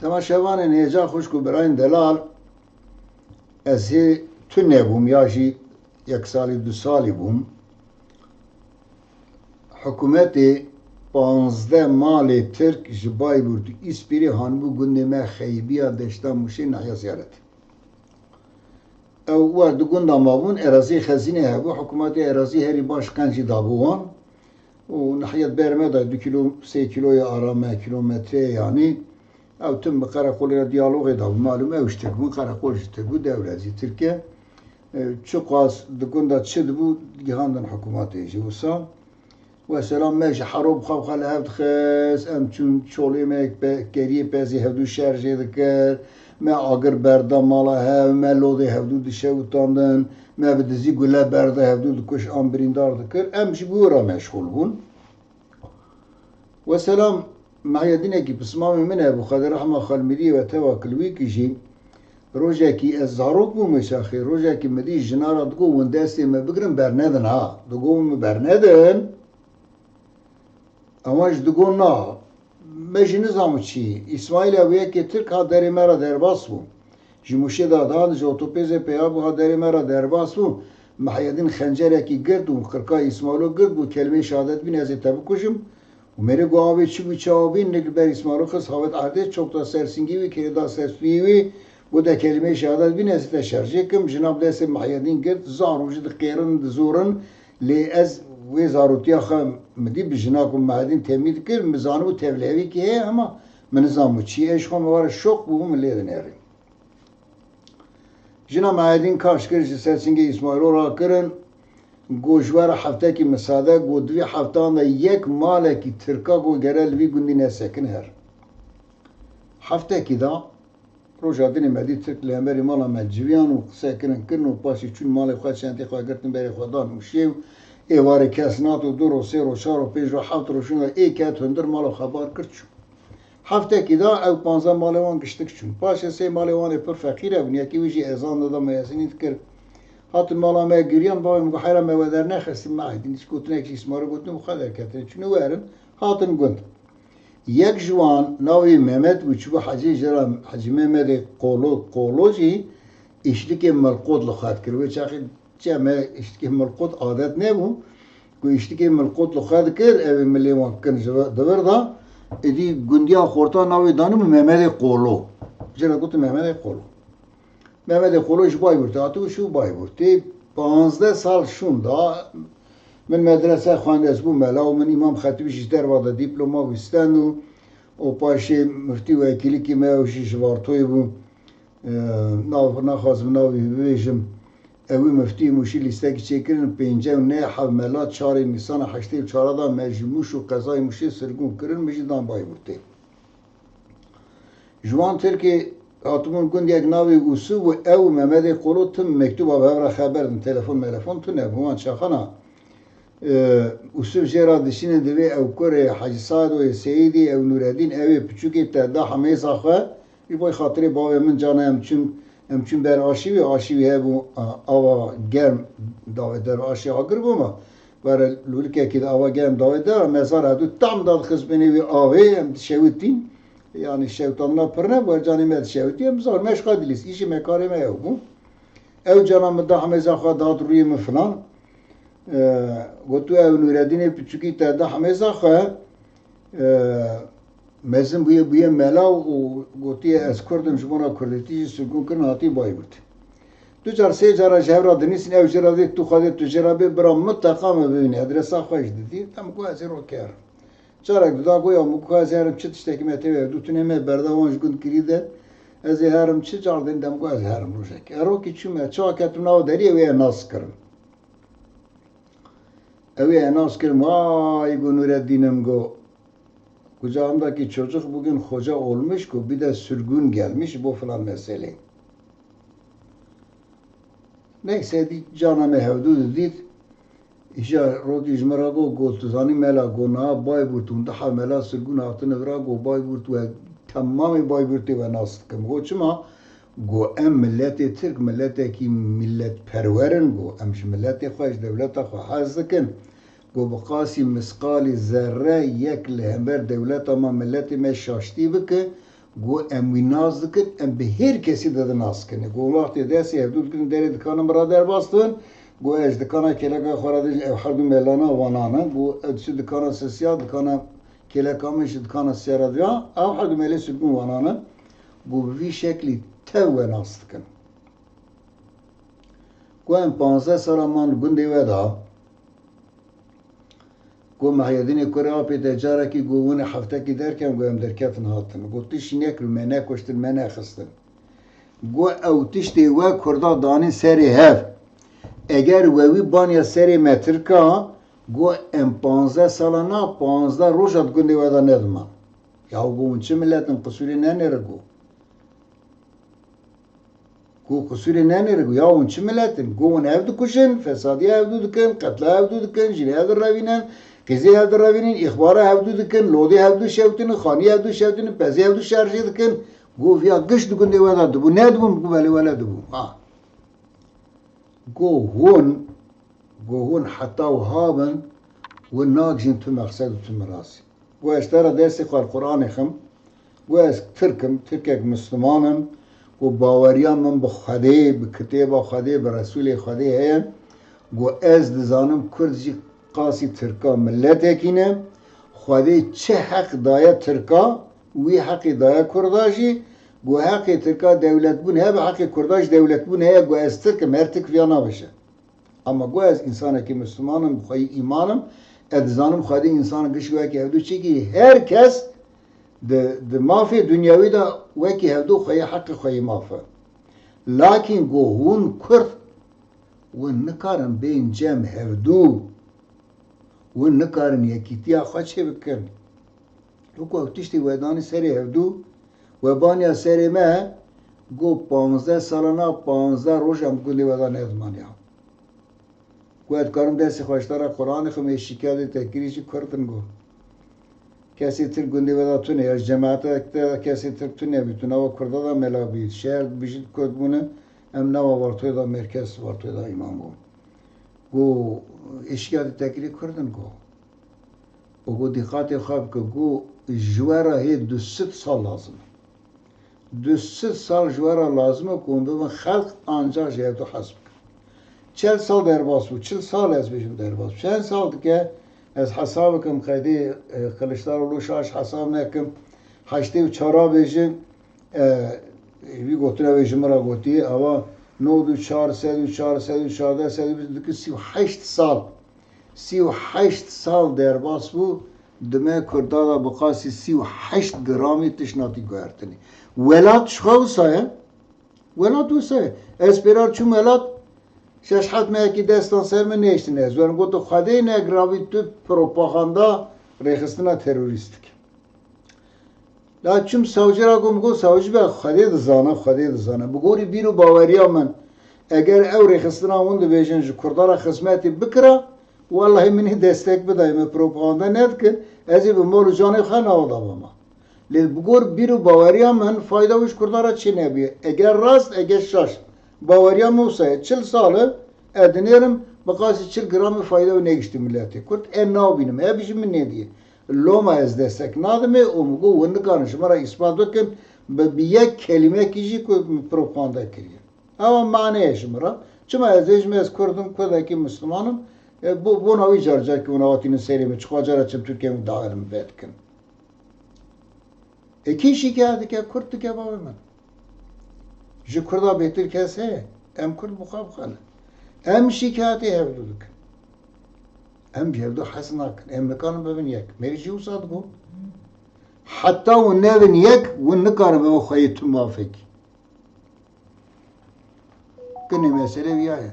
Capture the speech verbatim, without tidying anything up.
Temaşevanên hêja xwişk û birayên delal, ez hê tune bûm ya jî yek salî du salî bûm. Hikûmetê panzdeh malê Tirk ji Bayburt û Îspîrê hanibû gundê me Xeybiya Deşta Mûşê nahiya ziyaretê. Ew wer di gunda mabûn, erazî xezînê hebû, hikûmetê erazî herî baş qencî dabû wan. Û nihayet berê me da du kîlo, sê kîloyê arame, kîlometreyê yanî. Ew tim bi qereqolê re diyalogê dabû. Malûm ew ji Tirk bûn, qereqol ji Tirk bû, dewlet jî Tirk e. E, çiqas di gunda çi dibû, gihandin hikûmetê jî wisa. Wesselam me ji hero bi xwe bi xwe li hev dixist, em çûn çolê me yek pe-, keriyê pezê hevdû şerjê dikir, me agir berda mala hev, me lodê hevdû dişewitandin, me bi dizî gule berda hevdû dikuş an birîndar dikir, em jî bi wê re meşxûl bûn. Wesselam Mehiyedînekî pismamê min hebû, Xwedê rehma xwe li Miriyê ve teva Kilwîkî jî, rojekî ez zarok bûm wê çaxê, rojekî min dî jina re digot, hûn destê me bigirin bernedin ha. Digot, hûn min bernedin. Ewan jî digot, na. Me jî nizanibû çi. Îsmaîl hebû yekê Tirk, ha derê me re derbas bû. Ji Mûşê de dihat, ji otopêzê peya bû, ha derê me re derbas bû. Mehiyedîn xencerekî girt û qirka Îsmaîlo girt, got, kelimeyê şehadet bîne ez ê te bikujim. Û mêrê got, avê çi bû, çawa bî, nik li ber Îsmaîlo xist, hawet erdê, çok da ser singê wî, kêrê da ser stûyê wî, got, de kelimeyê şehadet bîne ez ê te şerjê kim. Jina bi destê Mehiyedîn girt, zarok jî diqêrin, dizorin, lê ez wê zarotiya xwe min dî bi jina ku Mehiyedîn temî dikir, min zanibû tevlihevîkî heye, hema min nizanibû çi ye. Ez ji xwe me were şok bûbû, min lê dinêrî. Jina Mehedîn kaş kir, ji ser singê Îsmaîlo rakirin, got, ji we re heftekî misade, got, di vî heftan de yek malekî Tirka, got, gere li vî gundî nesekin her. Heftekî da, roja dinê me dî Tirk li hemberî mala me civiyan û qise kirin kirin û paşê çûn malê xwe, çentê xwe girtin berê xwe dan Mûşê û êvarê kes nato, du ro, sê ro, çar ro, pênc ro, heft ro şûn de ê ket hundir mala xwe bar kir çû. Heftekî da ew panzdeh malê wan giştik çûn. Paşê sê malê wan ê pir feqîr hebûn. Yekî wî jî ezan dida, muezinî dikir. Hatin mala me giriyan, bavê min got, heyra me we dernexistî, me aydîn hiç gotinek jî Îsmaîlê gotin, bi xwe derketine. Çûne werin, hatin gund. Yek ji wan navê Mehmet bû, çûbû Hecî jê re, Hecî Mehmedê Qolo, Qolo jî îşlikê milqot li xwe dikir. Wê çaxê Çi me îştikê milqot adet nebû. Ku îştikê milqot li xwe dikir, ew ê milê wan kin ji vir, di vir de, êdî gundiya xorta navê danibû Mehmedê Qolo. Jê re gotin Mehmedê Qolo. Mehmedê Qolo ji Bayburtê hatibû, şû Bayburtê. Panzdeh sal şûn da min medrese xwend, ez bûm mela û min îmam xetîbî ji derva de dîploma wî stend û, û paşê miftî wekîlikî me, ew jî ji Vartoyê bû. Nav, naxwazim navê wî bibêjim. Ewî miftî Mûşî lîstekî çêkirin, pêncî û neh heb mela çarê Nîsana heştê û çara da me ji Mûş û qezayê Mûşê sirgûn kirin, min jî dan Bayburtê. Ji wan Tirkê hatibûn gundek navê Ûsû bû, ew û Mehmedê Qolo tim mektûba bi hev re xeber din, telefon melefon tune bû wan çaxana. E, Ûsûf jê re dişînin, divê ew kurê Hecî Sadoyê Seyîdî, ew Nûredîn, ew ê piçûkê te da hemêza xwe, Ji bo xatirê bavê min cana em çûn, em çûn ber aşî wî, aşî wî hebû, a, ava germ davêt der, aşê agir bû me. Were lûlikekî de ava germ davêt der, me zar hevdû tam da dixist binê wî avê, em dişewitîn. Yanî şewitandina pir nebû, her canê me dişewitî, em zar me ji xwe dilîst. Îşê me karê me ew bû. Ew cana min da hemêza xwe, da rûyê min filan. E, got, tu ew Nûredînê piçûkî te da hemêza xwe, e, mezin bûye, bûye mela û gotiye, ez Kurd im, ji bona Kurdîtî jî sirgûn kirin, hatî Bayburtê. Du car, sê cara ji hev re dinîsin, ew jê re dê, tu Xwedê tu jê re bê, bira, miteqa me bibîne, adresa xwe jî didî, dem ku ez ê rokê herim. Carek dida, goya min ku ez herim, çi tiştekî me tê wê, du tunê me berda wan ji gund kirî de, ez ê herim, çi car din dem ku ez herim rojekê. Erokî çûme, çawa ketim nava deriyê, wê nas kirim. Ew ê nas kirim, vay, got Nûreddînim, got, kucağımdaki çocuk bugün hoca olmuş, got, bir de sürgün gelmiş, bu falan mesele. Neyse, dî cana me hevdû didît, îja rokî ji min re got, got, tu zanî mela, got, niha Bayburt hûn daha mela sirgûn hatine vira, got, Bayburt we, temamê Bayburtê we nas dikim. Got, çima? Got, em miletê Tirk, miletekî miletperwer in, got, em ji miletê xwe, ji dewleta xwe hez dikin. Got, bi qasî misqalî zerre yek li hember dewleta me, miletê me şaştî bike, Got, em wî nas dikin, em bi her kesî de di nas dikin. Got, wextê destê hevdû dikin, derê dikana min re derbas dibin. Got, ez ji dikana kêleka xwe re dibêjim, ev her du melana wanan in. Got, ev diçin dikana sisiya, dikana kêleka min ji dikana sisiya re diya, ew her du melê sirgûn wanan in. Got, bi vî şeklî tev we nas dikin. Got, em panzdeh sala man li gundê we de. Got, Mehyedînê kurê apê te carekî got, hûn ê heftekî derkevin, got, em derketin hatin. Got, tiştî nekir, me nekuştin, me nexistin. Got, ew tiştê we kurda danîn serê hev. Eger we wî baniya serê me tirka, got, em panzdeh sala na, panzdeh roja di gundê we de nediman. Ya got, hûn çi milet in, qisûrê nenêre got. Ku qisûrê nenêre, got, ya hûn çi milet in? Got, hûn hev dikujin, fesadiya hevdû dikin, qetla hevdû dikin, jinê hev direvînin, qîzê hev direvînin, îxbara hevdû dikin, lodê hevdû şewtinin, xanî hevdû şewtinin, pezê hevdû şerjê dikin. Got, viya giş di gundê we de dibû, nedibûn, got, belê wele dibû. Ha. Got, hûn Got, hûn heta wiha bin, hûn nagihîn tu mexsed û tu mirasî. Got, ez te re dersê xwe li Quranê xim. Got, ez Tirk im, Tirkek Misliman im. Got, baweriya min bi Xwedê, bi kitêba Xwedê, bi Resûlê Xwedê heye. Got, ez dizanim Kurd jî qasî Tirka miletekî ne. Xwedê çi heq daye Tirka, wî heqî daye Kurda jî. Got, heqê Tirka dewletbûn hebe, heqê Kurda jî dewletbûn heye. Got, ez Tirk im, her Tirk viya nabêje. Ama got, ez însanekî Misliman im, bi xweyî îman im, ez dizanim Xwedê însan gişt wekî hevdû çêkirî. Her kes di, di mafê dinyawî de wekî hevdû xweyî heqê xweyî maf e. Lakîn got, hûn Kurd, hûn nikarin bên cem hevdû, hûn nikarin yekîtiya xwe çêbikin. Wekî ew tiştê we danî serê hevdû, we baniya serê me, got, panzdeh sala na, panzdeh roja em gundê we de nedimaniya. Got, ez dikarim destê xwe ji te re Quranê xim, ê şikayetê te kirî jî Kurd in, got. Kesê Tirk gundê we de tune, ya ji cemaeta te kesê Tirk tune bî, tu nava Kurda de mela bî, şer bijî Kurd bûne, em nava Vartoyê de merkez, Vartoyê de îmam bû. Got, ê şikayetê te kirî Kurd in, got. Û got, dîqatê xwe bike, got, ji we re hê du sed sal lazim e. Du sed sal ji we re lazim e ku hûn bibin xelq, ancaq ji hevdû hez bikin. Çel sal derbas bû, çil sal ez bêjim derbas bû. Çend sal dike ez hesab bikim, qeydê, e, Kiliçdaroglu şaş hesab nekim. Heştê û çar bêjin, e, vî gotina wê ji min re gotiye, ava nod û çar, sed û çar, sed û çardeh, sed û bîst, dikin sî û heşt sal. Sî û heşt sal derbas bû, di me Kurda de bi qasî sî û heşt gramî tişt natî guhertinê. Welat ji xwe wisa ye. Welat wisa ye. Ez pêra çûm welat, şeş heft mehekî destan ser min nehiştine. Ez werin gotin, Xwedê ne giravî tu propaganda rêxistina terorîstîk. La çûm sawcî ra got, min got, sawcî be, Xwedê dizane, Xwedê dizane. Bi gorî bîr û baweriya min, eger ew rêxistina hûn dibêjin ji Kurda re xizmetê bikira, wellahî min ê destek bidayê, min propaganda nedikin, ez ê bi mol û canê xwe nava de bama. Lê bi gor bîr û baweriya min fayda wî ji Kurda re çê nebûye. Eger rast, eger şaş. Baweriya min wisa ye. Çil sal e, ez dinêrim, bi qasî çil gramî fayda wî negiştî miletê Kurd. Ez nabînim, ev jî min nêdîye. Loma ez destek nadim ê û min got, hûn nikarin ji min re îspat bikin, bi, bi yek kelîmekî jî ku min propaganda kiriye. Ewa mane ye ji min re. Çima ez bêjim, ez Kurd im, Kurdekî Misliman im, e, bo-, bona wî car carkî hûn hatînin serê min, çiqas cara çim Tirkiye min dawêr min vedikin. E, kî şîkayet dike? Kurd dike, bavê min. Ji Kurda bêtir kes heye? Em Kurd bi xwe bi xwe ne. Em şîkayetê hevdû dikin. Em ji hevdû hez nakin. Em nikarin bibin yek. Mêr jî wisa digot. Heta hûn nebin yek, hûn nikarin bibin xweyê tu mafekî. Kinê mesele viya ye.